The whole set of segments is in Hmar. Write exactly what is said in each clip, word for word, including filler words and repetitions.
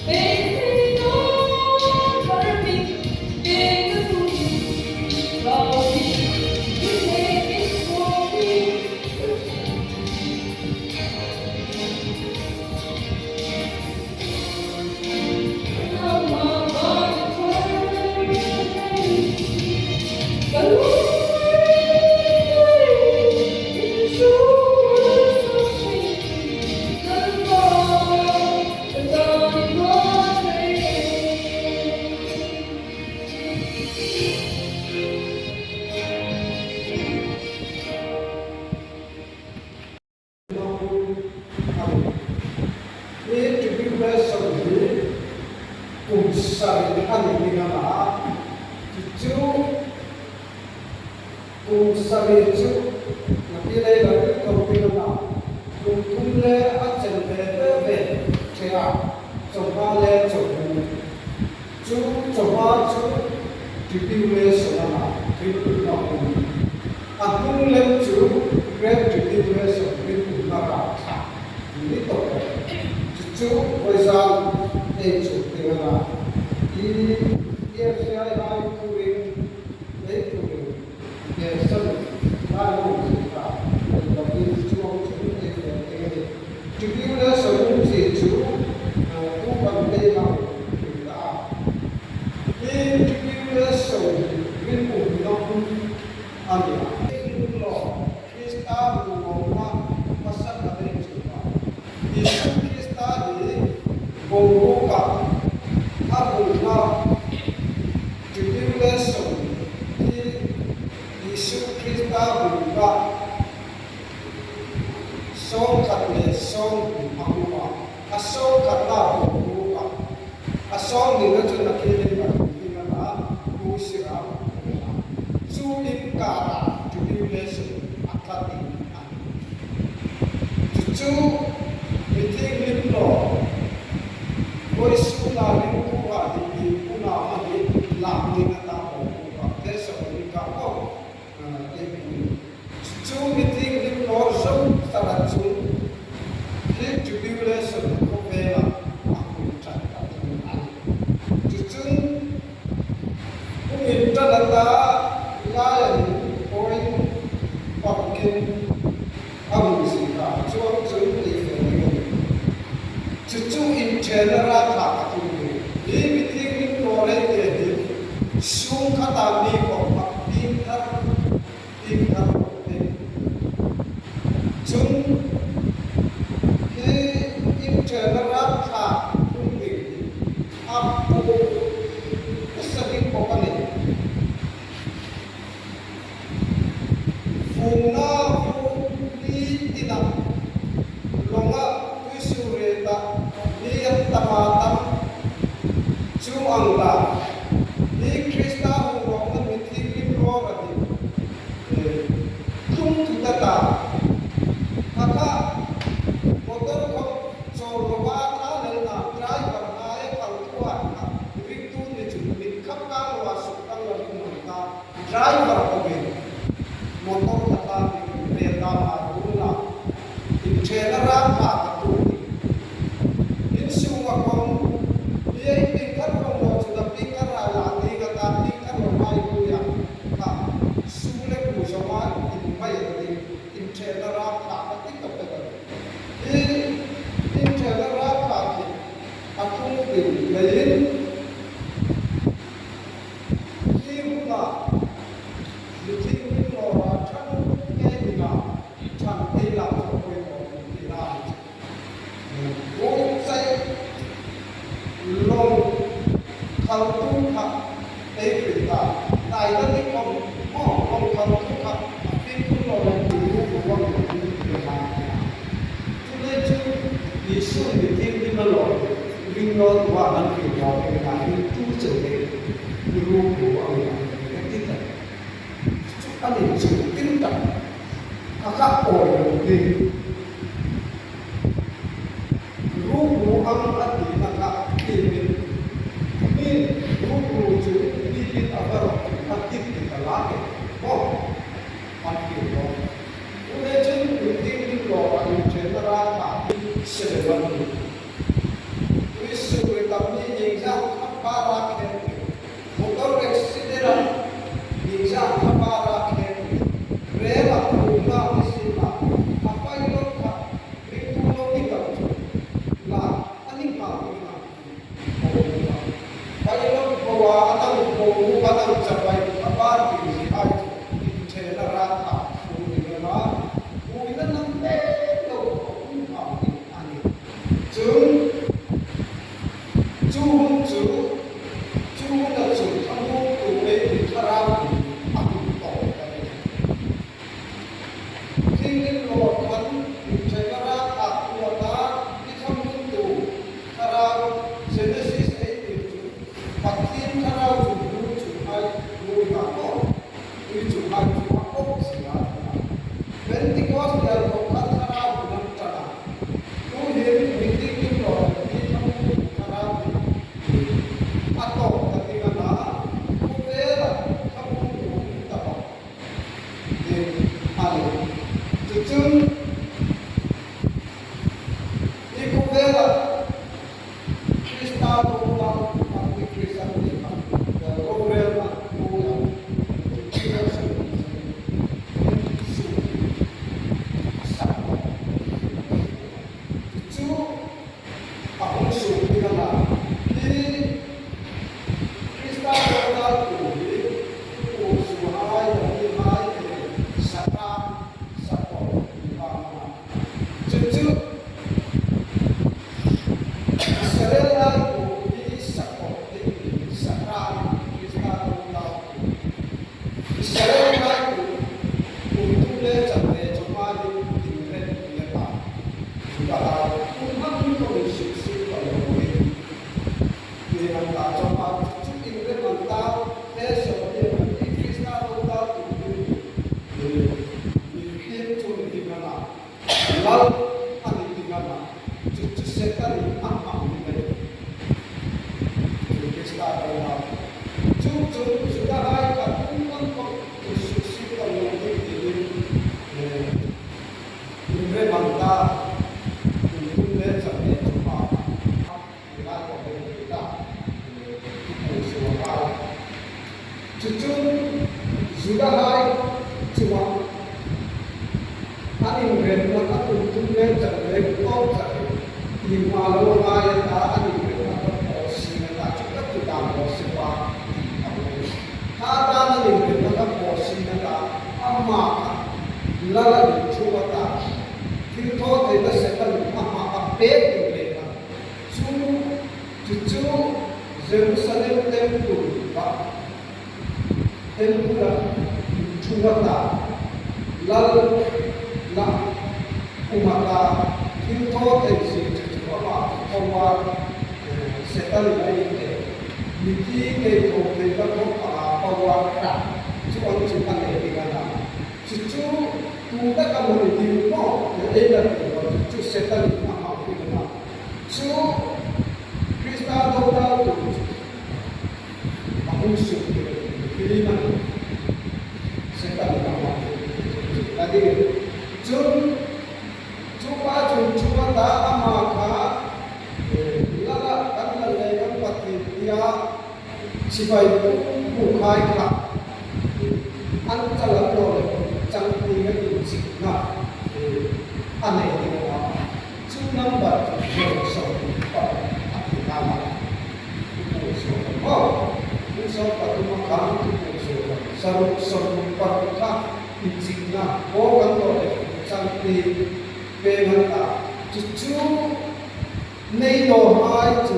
Hi tribulation hi kum sari a ni ding a na. Chu chu kum sari chu na ti lei la ri ko pi na. Kum thum le a chen ve ve ve che a. Chawhma le chawhnu. Chu chawhma chu tribulation a na, ringumna kum. A hnung lem chu Great Tribulation, ringumna râpthlak. Ni tawp. Chu chu vawizan ei chu ding a na. I, i, i, i, i, ei, Tribulation, Tribulation chu, eh, tu kan te ma ta. Hi tribulation ringumna hun a ni a. Krista hungna pasal a ni chu. Isu Krista hi boruok a, a hungna tribulation hi Isu Krista hungna sawm khat le sawm thum a hung a, a sawm khatna boruok a. A sawm hnina chun a kei le ka ti na na, ku sira. Chu inkara tribulation a tlat ding a. Chu chu mithienghlim lo, voisun a ring ku a di di ku na ma ni lam ni na ta ko ku ka te sa ni ka ko. Chu chu mithienghlim lo zong sara chu hi tribulation ko ve la a ku chan ka tu an. Chu chu ku min ta la ta la ya ni ko in pa ku kin a hung si ta chuong chuong ti fe ni. Chu chu inṭhena râpthlak a tum ni. Hi mithienghlim lo rei te hi sung khata mi ko ma pieng thar, pieng thar lo te. Chun hi inṭhena râpthlak tum ni. A pu sa ding ko ka ni. Fungna fung ni tina, longa tuisuorieta ni an tam a tam. Chu ang la, hi Krista hung rawngna mithienghlim lo ra di. Eh, tlung thu ta ta. Kha kha, motor khom chawl lo a, thla lelna driver hai kal thu a, ringtu ni chu mit khap kang lo a suk kang lo ding mang ta. Driver ko be motor khata mi pe ta ma tu na. Inṭhena râpthlak a tu ni. Insung a khom, mi ei pieng thar khom lo chu na pieng thar a la ni ka ta pieng thar lo mai ku ya. Ka su le ku zo ma in mai a ni. Inṭhena râpthlak a ti ka pe ta. Hi inṭhena râpthlak hi a tlung ding leiin Hi huna, mithienghlim lo râpthlak ngei ding a, ṭhang ei la chawi poi poi ti na. Ko chai lo khaltu kha ei hril ta. Titanic khom, mo, lo khaltu kha, a fik lo le tu ru ko wa ti na. Chu le chu, Isu mithienghlim lo, ring lo tu a nan fik lo, ei na, ei tu che te. Ruku ang ka ti ta. Chu a ni chu tin ta. Ka ka oi lo ni. Ruku ang a ti na ka ti ni. Mi ruku chu mi tin a var a ti ti ka la ke. Ko. A ti ko. Ule chun tin tin lo a ni chen na ra ka. Seven. Tuisuorieta A dang khuo, a dang chapai, a par ti hai chu inṭhena rak a thu ni lo a, buoina nam mek lo a um hau ding a nih. Chun, chu hun chu, chu huna chu a hmutu ei ti thlarau a hung tawk a nih. Thingin rawt khan inṭhena rak a thu a ta, i kha hmutu thlarau Genesis ei ti chu Pathien thlarau chu hmu chu hai hmu na ko. Tui chu hai chu a ko si a. Pentecost tial ko kha thlarau lam tana. Tuhin mi thingin rawt mi kha hmutu thlarau a tawk ta ding a na. Khawvela kha hmutu ta bawk. Ding a nih. Chu chun, i khawvela Krista lo dam, Antichrist an ti kha, Rorelna, Rorelna. Chu, a hung suk ding a na. Hi Krista lo dam tu hi, tu suhai, tu hai, Satan, Satan, ti ba ma. Chu chu, Israel lai tu hi Satan, ti Satan, Krista lo dam tu. Israel lai tu, kum thum le chang le chawng a hin inrem ni a ta. Juda hai, kum hmang ni ko ni sik sik ko lo ni. Ni an ta chawng a, chu inrem an ta, he so ni an ti Krista lo dam tu ni. Ni, ni hrim chu ni ding a na. Lal a ni ding a na, chu chu Setan in a hmang ding a nih. Chu Krista lo dam. Chu chu Juda hai kha kum hmang ko ni sik sik ko lo ni tiin, eh, inrem an ta, kum thum le chang le chawng a. Chu chun Juda hai chunga an inremna a kum thum le chang le ko chang hi, i hma lo ngai a ta, an inremna kha bawsiet a ta, chu kha chu dam bawsiet a ti a ni. Kha ta an inremna kha bawsiet a ta, ama kha Lal a inthung a ta, thilthawtheina Setan ama a pek ding le kha. Chu, chu chu Jerusalem temple-a, temple-a inthung a ta, Lal la um a ta, thilthawthei zie chu chu ama power, eh, Setan la ni te, mithi keitho theina khawm a power kha, chu ang chu a nei ding a na. Chu chu, tu taka mani ding maw, ei la ti maw, chu chu Setan in a hmang ding a na. Chu Krista lo dam tu chu a hung suk ding a ni. Setan in a hmang ding a ni. Chun, chu pa chun chu a ta ama kha, eh, Lal a kan Lal le kan Pathien tia chibai buk buk hai kha, an chal an lo le chang ti ngai inchikna, eh, a nei ding a na. Chu number chu sawm pakhat a ti a na. Sawm pakhat, sawm pakhat, sawm pakhat kha inchikna. Bo kan lo le chang ti pe ngai ta. Chu chu Nei naw hai chu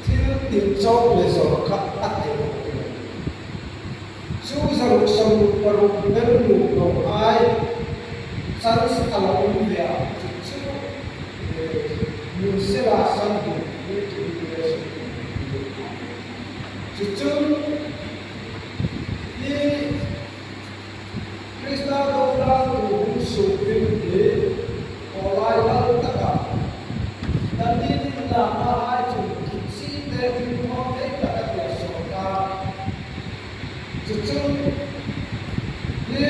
thil tin chawk le zawr kha a ti. Chu zaruk sawmruk paruk vel nu naw hai chance a la um ve a, chu chu, eh, nun sela san ding ni chu ni le chu. Chu chu, i Krista lo dam tu hung suk ding hi, aw lai lal taka, Daniel in lakna hai chun, Kipchite thilthawthei taka tia sawt a. Chu chu, hi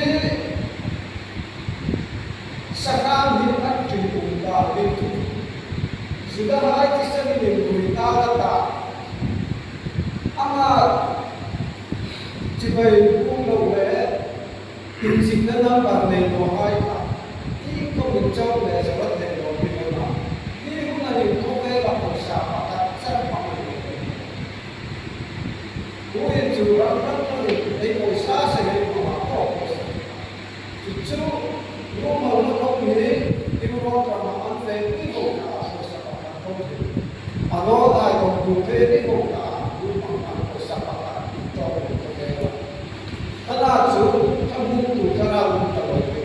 sahrang hi an ṭin um ta ding. Juda hai thisen in inrui ta la ta. Ama chibai bung lo le, inchikna number nei naw hai kha, iengkhom inchawk le zawr thei naw ding a na. Hi huna hin khawvela pawisa pakhat char hmang a ni. Ram ram ram ei pawisa seng ei pawisa. Chu chu, rumal na khawm hi, Europe rama an fe ni bo ta, pawisa pakhat khawm hi. A lo dai khawm tu fe ni bo ta, rumal an pawisa pakhat khawm tu fe. Thana chu, thamhmun tu thana um ta lo fe.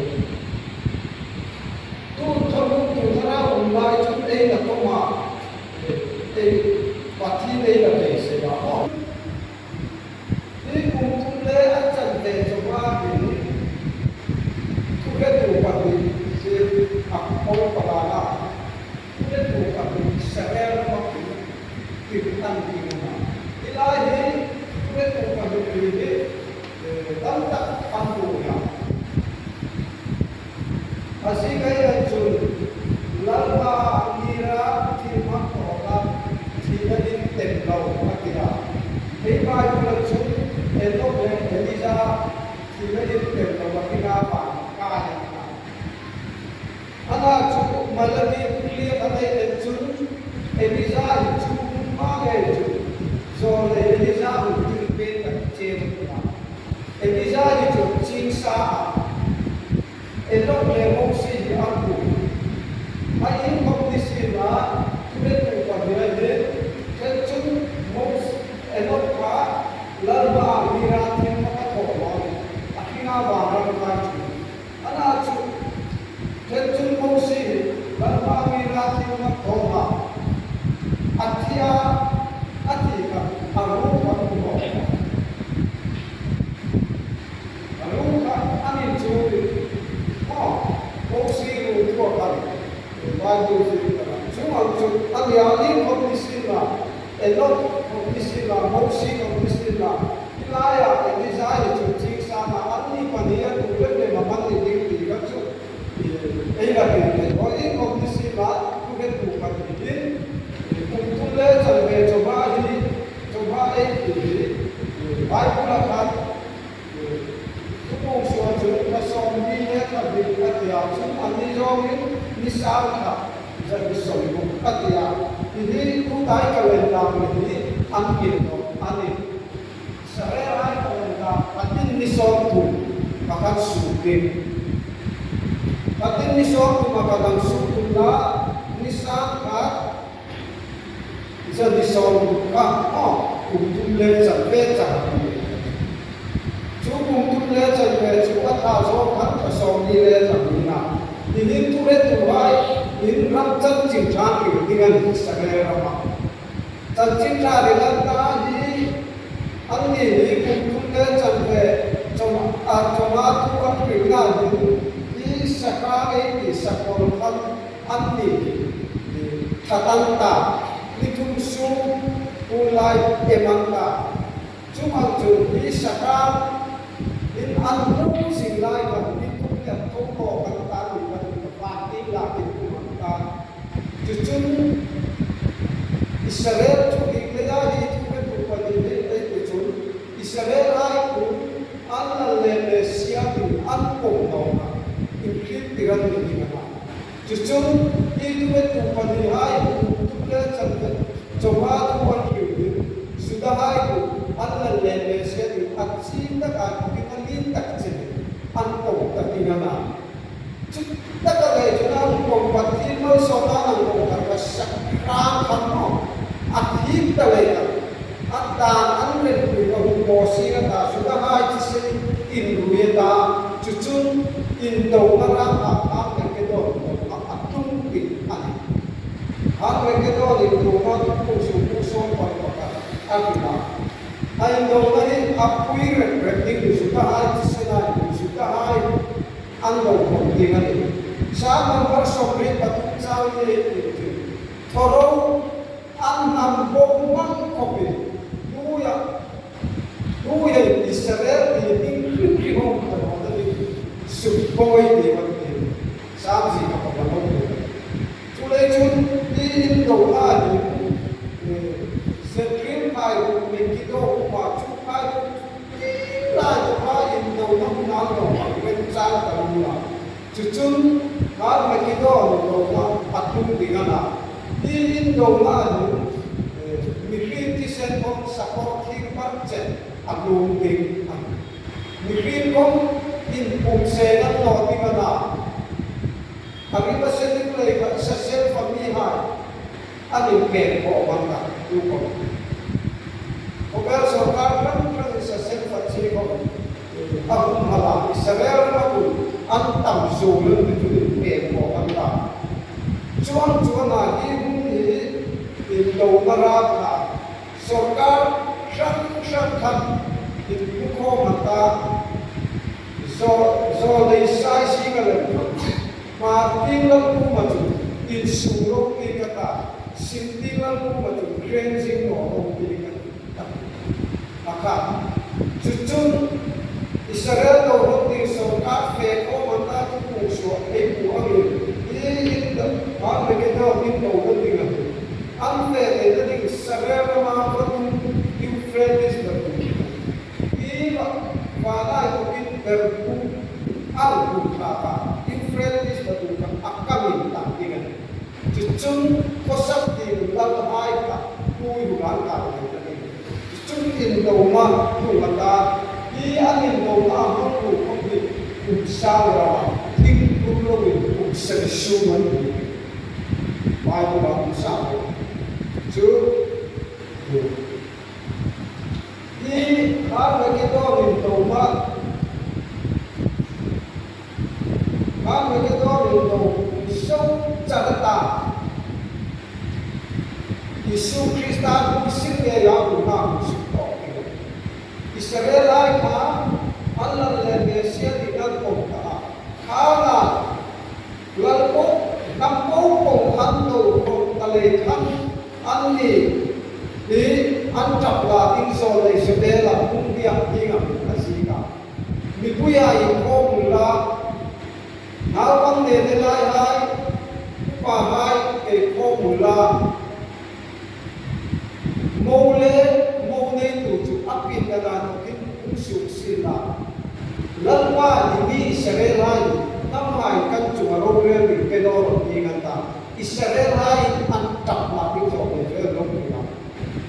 Tu thamhmun tu thana um lai chu ei na khawma, ei, Pathien ei na beisei a. Hi kum thum le a chanve chauha hin, thuhretu pahni, a pawl pahni a, thuhretu pahni, Israel pahni, tir an ti a. Hi lai hi, thuhretu pahni hi, eh, tam tak an hmu a. A ziek ei chun, Lalpa nira thil hmang tawka thina in tem lo a ti a. Hei Bible-a chun, Enok le Elija thina in tem lo a ti a, pa ka hi a. Ana chu Malaki bung lian a nei ei chun, Elija hi chu hung hmang ei chun, zawlnei Elija hung tir pek tak che a ti a. Elija hi chu ching sa a. Enok le Mosie hi an hmu. A inkhawm ni sien la, thuhretu pahni hi, chen chun Mos-, Enok kha Lalpa mira thil hmang a thaw a, a hringa vanram kai chu. Ana chu, chen chun Mosie hi Lalpa mira thil hmang a thaw a, a thi a, a thi kha, a ruok kha a hmu a. A ruok kha an inchuk, aw, Mosie ruok chu a kal. Bible chu a kal. Chuong ang chu, a nia inkhawm ni sien la, Enok khawm ni sien la, Mosie khawm ni sien la, hi laia Elija hi chu ching sa a, anni pahni a tu lem lem a hmang ni ding ti kha chu, ei la ti te. Aw, inkhawm ni sien la, thuhretu pahni hi, kum thum le chanve chauha hi, chauha ei ti hi, Bible-a khan, Thupuong suoa chun, ni sawmhni le pahni a ti a, chun anni zawngin ni sangkhat zani sawmguk a ti a. Hi hi tuta ei ka len dam hi an ngir nawk a nih. Israelhai ka len dam, Pathien ni sawmthum pakhat suok ding. Pathien ni sawmthum pakhat an suok tum la, ni sangkhat zani sawmguk kha, aw, kum thum le chanve chauha. Chu kum thum le chanve chu a tha zawk khan ka sawmhni le chanve a. Hi hin thuhretuhai in ram chanchin ṭha hril ding a nih Israel rama. Chanchin ṭha hril an ta hi, anni hi kum thum le chanve, chawm-, a, chawmhma thu an hrilna hin, hi sakha ei ti sakhawl khan, anni hi, hi, ṭha an ta, ni thum sung, kum lai em an ta. Chuong ang chun hi sakha in an hmu zing lai khan ni thum le thum thaw kan ta ni kan ni ka pan ti la ti kum an ta. Chu chun Israel chu hi leia hi thuhretu pahni hi ei ti chun Israelhai khawm an Lal le Messia ding an ko nawk a, inhriettir an ni ding a na. Chu chun, hi thuhretu pahnihai kum thum le chanve chauha thu an hril hin, Judahai khawm an Lal le Messia ding a chîn taka khawmin a lien tak chenin an ko ta ding a na. Chu taka lei chun an ko, Pathien malsawmna an ko kha ka sak hrang khan maw, a thiem ta lei khan. A dan an ren pui ka hung bawsiet a ta, Judahai thisen inrui a ta, chu chun indona ram a Armageddon dona a tlung ding a nih. Armageddon indona Thupuong sawm, sawm pakhat a hril a. A indona hi a pui rek rek ding, Judahai thisen a, Judahai an lo khawm ding a nih. Sam number sawmriet pathum chang li ei tiem. Thaw ro, an hnam bo hmang khawpin, hnuoia, hnuoia Israel ti ding hrim hrim hung ta naw ta ding, sukbuoi ti an ti. Sam zing a khawm a lo ti. Chuleiin chun, hi indona hi, eh, Jezreel khai, Megiddo, Hamath chu khai, lai chu khai indona hmun a lo remchang ta naw a. Chu chun, Armageddon indona a tlung ding a na. Hi indona hin, eh, mi hriet thisen khawm sakawr thing var chen a nuom ding a nih. Mihriem khom inpumsena naw ding a na. A ri ma se ding lei khan sasel fa mihai an inpem khawm an ta, tu khom. Khawvel sawrkar hrang hrangin sasel fa chi khom a hung hal a, Israel ram a an tam zo lo ni chu inpem khawm an ta. Chuong chuong a hi hun hi indona ral kha sawrkar hrang hrang khan inpum khawm an ta. Zo, zo lei sai si ka lem. Hmar tieng lam kuoma chun insuk ro ti ka ta, sin tieng lam kuoma chun kren zing naw ro ti ka ta. A kha. Chu chun Israel lo hung ding sawrkar fe khawm an ta, chu pu suok ei pu angin. Hi in da, an le ke dau in lo hung ding a. An fe le na ding Israel rama va tum Euphrates va tum. Hi va, va lai ko kin ber pu ang pu kha ka Euphrates va tum ka a ka min ta ding a. Chu chun khawsak ding lalhai kha pui hu ran ka le na ding. Chu chun indona hung a ta, hi an indona hung hu khom hi kum sang rama, thing kum lo in kum sari sung an hi. Bible a kum sang rama. Chu, hi Armageddon indona, Armageddon indona, so char ta. Isu Krista hung sir ngeia hung hang suk tawk. Israelhai kha an Lal le Messia ding an pawm ta a. Khang a lal po, hnam po po an lo khom ta lei khan anni hi an ṭap la ding zo lei Judea hung biak ding a mi a zi ka. Mipuihai inkhawm unla, naupang ne ne laihai, upahai inkhawm unla, mo le mo neitu chu a pinna dan khawm hung suk sien la. Lalpa i mi Israelhai, hnamhai kan chunga rorel ring pe naw ro ti ngan ta. Israelhai an ṭap la ding zo lei fel lo ni a.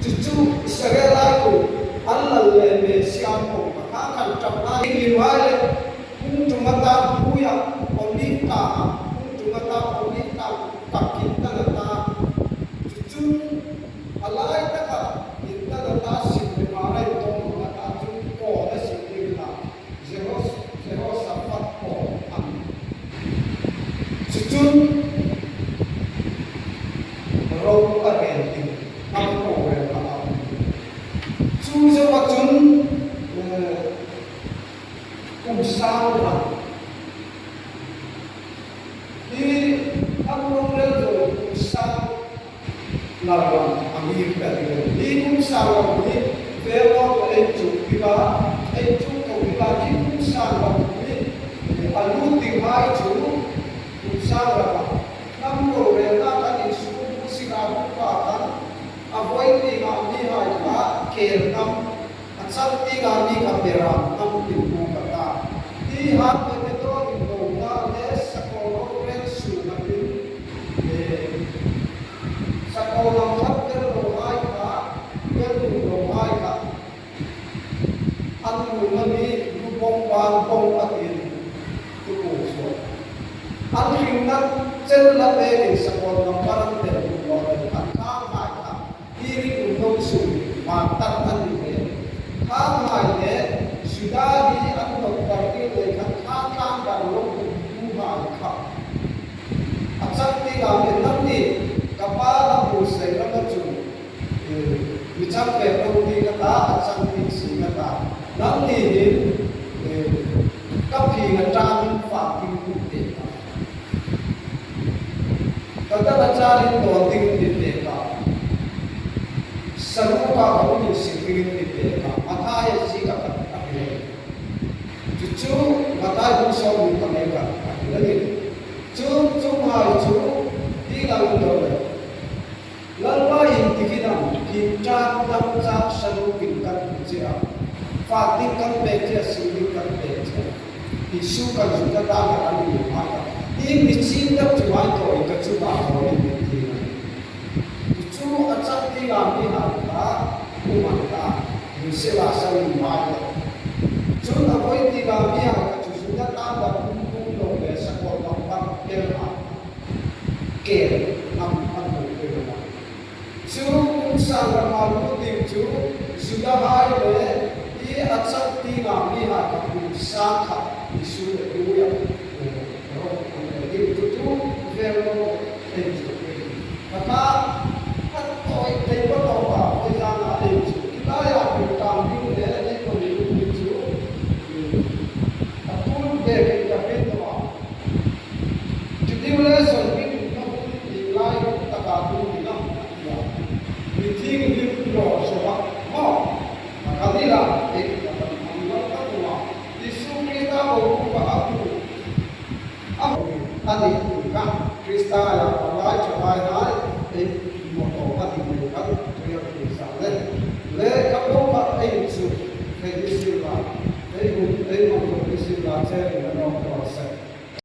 Chu chu Israelhai kuoma an Lal le Messia an pawm kha khan ṭap la ding ni mai le. Hung ṭum a ta, puia, Olive ta, hung ṭum a ta, Olive ta, ka kin ta na ta. Chu chu a lai taka in ta na ta, sin le ma rai tawm a ta chu ko na sin ding ta. Jehos-, Jehoshaphat ko an. Chu chun ro a rel ding, hnam ro rel a um. Chu zoa chun, eh, kum sang ram. Hi hnam ro rel zo kum sang ram a mi ka ti. Hi kum sang ram hi, fel lo ei chu pi ba, ei chu ko pi ba, hi kum sang ram hi, a lu ti hai chu kum sang ram. Hnam ro rel na kan in su bu si ka bu pa kan, a voi ti ma mi hai ka, kel hnam. A chang tienga mi kha beram an ti pu ka ta. Ti hang le te to in lo na le sakol lo ren su na tin. Eh, sakol lam vat tel lo hai kha, tel lo hai kha. An lu na mi lu bong bang bong a tin. Tu pu so. An ring na chen la te in sakol lam vat tel lo hai kha. Hi ring um lo chu, ma tan an ni ve. Khanghai le, Juda hi an lo tar ti le khan kha tlang dan lo hung tu hai kha. A chang tienga mi nangni, ka pa na bu sei ram a chu, eh, mi chang pek lo ti ka ta, a chang tieng si ka ta. Nangni hin, eh, ka phi na tang fa ting ku te ka. Ka ta ka cha rin to ding ti te ka. Saru ka ka um in si ding ti te ka. Mathai si ka ka ka. Chu chu Mathai bu so mi ka me ka ka. Chu chu mai chu ti la lo le. Lalpa in ti khi dam, kim chak dam chak saru kin kan che a. Fa ding kan pe che, si ding kan pe che. Isu kan zu ka ta ka kan ni ma ka. I mi chin dam chu mai ko i ka chu ba ko i mi ti na. Chu a chak ti la mi ha ka, u ma ka. Mi Sela sa in mai. Chun a voi ti ga mi a ka chu sun na ta da kum kum lo le sa ko ma pa kel a. Kel ngam ngam lo ke ma. Chu kum sang rama lu ti chu Juda hai le i a chak ti ga mi a ka kum sang kha Isu le lu ya. Ro an le ti chu chu ve lo. Ei chu. Kha kha, a tawi tei pa taw pa, voi zana ei chu. Ki lai a pi tam ding le, ei ko ni lu ni chu. A tun be ki ka pe taw. Chu ding le son ki tu ka hun ni lai ta ka tu ni lam. Mi thing ni lo so ba. Mo. Ka ni la, ei ka pa ni lam ka tu ma. Isu Krista ko ku ka a ku. A, a ni ka Krista ya palai chalai hai, ei, mo to a ni nei ka, tuya Krista le. Le ka po ka ei chu, ei ni sila, ei hu, ei mo to ni sila che ni na no ko se.